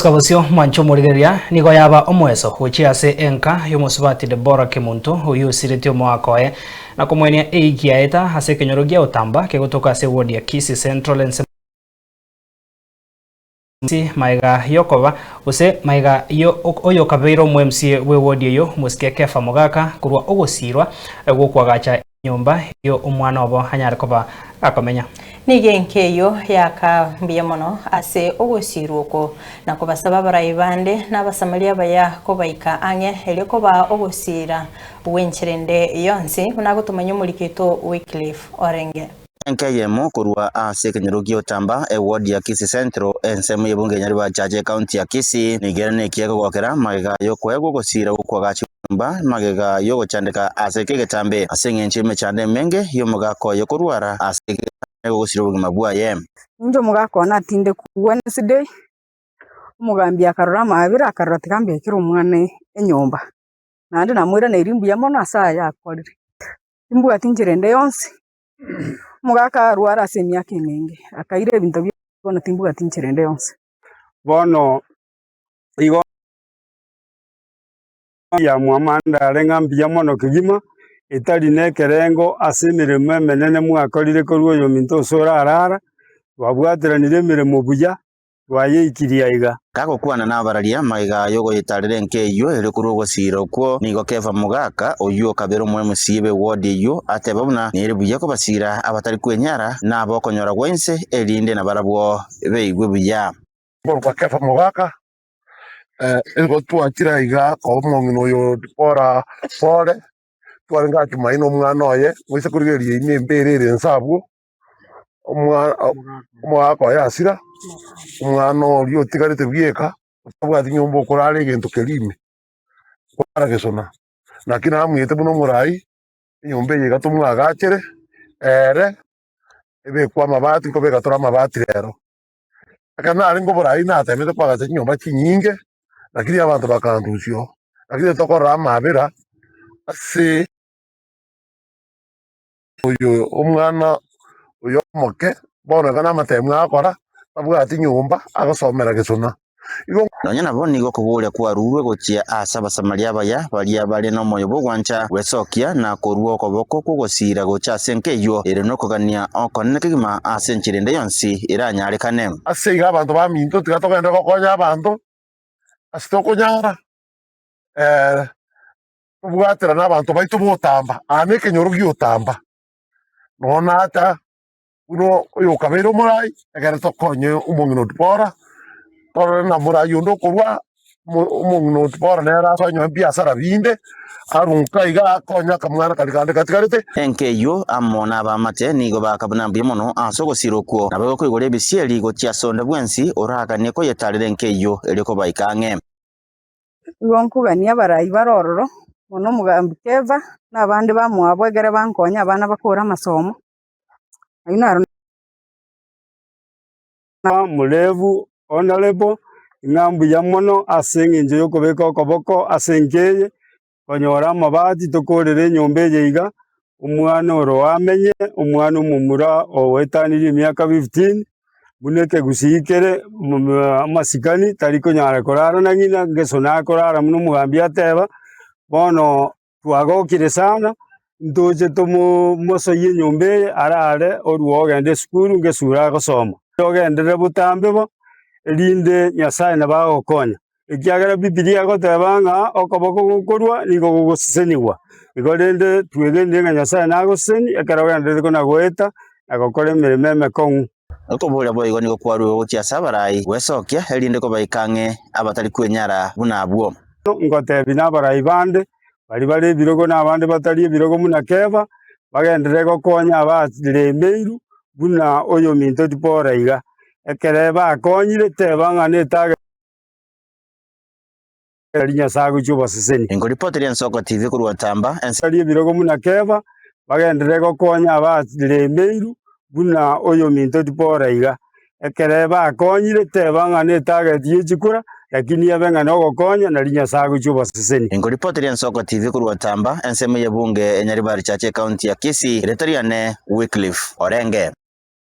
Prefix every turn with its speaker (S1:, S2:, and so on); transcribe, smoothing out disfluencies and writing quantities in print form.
S1: Gosuka bosio mwanche omorigereria nigo yaba omoeso gochia ase enka y'omosubati Deborah Kemunto oyio osiretie omoaka oye na komoenia eiki yaeta ase ekenyoro gia Otamba kegotoka ase eward ya Kisii Central ense maega yokoba gose maega yo oyokabeire omo MCA bw'eward eyio omosike Kepha Mogaka korwa ogosirwa gwokwagacha Nyomba eyio omwana obo anyare koba gakomenya.
S2: Nigo enka eyio yakaa mbuya mono ase ogosiirwa okwo, na kobasaba abarai bande na Abasamaria abaya kobaika ang'e, erio kobaa ogosiira gw'enchera ende yonsi, buna agotomanya omoriki oito Wycliffe orenge.
S3: Enka eyemo korwa ase ekenyoro gi'Otamba, eward ya Kisii Central, ensemo y'ebunge ya Nyaribari-Chache, ekaunti ya Kisii, nigo ere nekiya kogokera magega y'okoegwa ogosiira gw'okoagacha Nyomba magega y'ogochandeka ase ekegetambe ase engencho y'emechando emenge y'omogaka oye korwara ase egetambe gogosira obogima bwaye.
S4: Inche omogaka one atindekwe Wednesday, omogambi akarora amaabera akarora tiga mbekere omwana enyomba, naende namoiraneirie mbuya mono ase aya akorire. Timbwati nchera ende yonsi, omogaka arware ase emiaka emenge, akaira ebinto bia bono timbwati nchera ende yonsi.
S5: Bono igo. Yamwamandare ng'a mbuya mono kegima, etari nekerengo ase emeremo emenene mwakorire korwa oyominto ase orarara, twabwateranire emeremo buya, twayeikirie aiga.
S3: Gagokwana nabararia magega y'ogoyetarera enka eyio erio korwa ogosiira okwo, nigo Kefa Mogaka, oyio okabera omo-MC b'ewodi eyio, ateba buna nere buya kobasiira abatari kwenyara na abokonyora gwa inse, erinde nabarabwo beigwe buya.
S6: Nkorokwa Kefa Mogaka, Nigo twachire aiga koa omong'ina oyo Dibora pore, twarenge aa Jumaine omwana oye, moise korigereria ime embera ere inse abwo, omwa- omogaka oye asira, omwana oria otigarete bweka, otabwati nyomba okorara egento keria ime, okorara gesona. Naki namoete buna omorai, enyomba eye iga tomwagachere, ere, ebekwe amabati, nkobeka tore amabati rero. Ekero narenge oboraai natemete koagacha chinyomba chinyinge, lakini abanto bakandusia oo. Lakini tokorora amabera ase oyo omwana oyo omoke, bono iga namatemu agokora, tabwati nyomba, agosomera gesona. Igo.
S3: Nonya nabo nigo okoboria kwarurwe gochia ase Abasamaria abaya, baria bare nomoyo bw'ogwancha gwesokia na korua okoboko kw'ogosiira gocha ase enka eyio ere nokogania okonene kegima ase enchera ende yonsi eranyarekane.
S6: Ase igo abanto baminto, tiga togende gokonya abanto ase tokonyara, tobwaterane abanto baito b'otamba, aa nekenyoro gi'otamba, nonya nata. Buna oyokabeire omorai, ekero tokonye omong'ina o Dibora, torore na morai onde okorwa, omo- omong'ina o Dibora nere akonye ebiasara binde, arunka iga akonye akamwana karia kande gatigarete.
S3: Enka eyio amo nabaamate nigo bakabuna mbuya mono ase ogosiira okwo, naboigo koigora ebisieri gochia ase onde bwensi oraganie koyetarera enka eyio, erio kobaika ang'e.
S4: Igo nkogania abarai bare ororo, mono omogambi Keva, na abande bamwabo ekere bankonye abana bakore amasomo. Ayio naro.
S5: Murebu Honourable, ng'a mbuya mono ase eng'encho yokobeka okoboko ase enka eye, konyora amabati tokorere enyomba eye iga, omwana oro amenye, omwana omomura oetanirie emiaka 15, buna ekegusii kere amasikani tari konyara korara na ng'ina, ngeso nakorara buna omogambi ateba, bono. Twagokire sana, ntoche tomosoyie enyomba eye arare orue ogende esukuru ngesura agosoma. Ogenderere botambe bo, erinde Nyasaye nabo agokonya. Ekiagera Bibilia egoteba ng'a okoboko gokorua nigo gogosesenigwa. Igo rende twegenire ng'a Nyasaye nagosesenie ekero ogendererete kona goeta na gokora emeremo emekong'u.
S3: Okoboria boigo nigo kwarure gochia ase abarai gwesokia, erinde kobaika ang'e abatari kwenyara buna abwo.
S5: Ngotebi nabarai bande, baria bare ebirogo na abande batari ebirogo buna Kefa, bagenderere gokonya abaremeirwe buna oyominto Dibora iga. Ekero bakonyire, teba ng'a netagete riria Nyasae agochia oboseseni.
S3: Nkoripoteria Ensoko TV korwa Tamba, ense.
S5: Batari ebirogo buna Kefa, bagenderere gokonya abaremeirwe buna oyominto Dibora iga. Ekero bakonyire, teba ng'a netageti ye chikura, lakini ebe ng'a nogokonya, nario Nyasae agochia oboseseni.
S3: Nkoripoteria Ensoko TV korwa Tamba, ensemo y'ebunge ya Nyaribari Church, Ekaunti ya Kisii, erieta riane Wycliffe Orenge.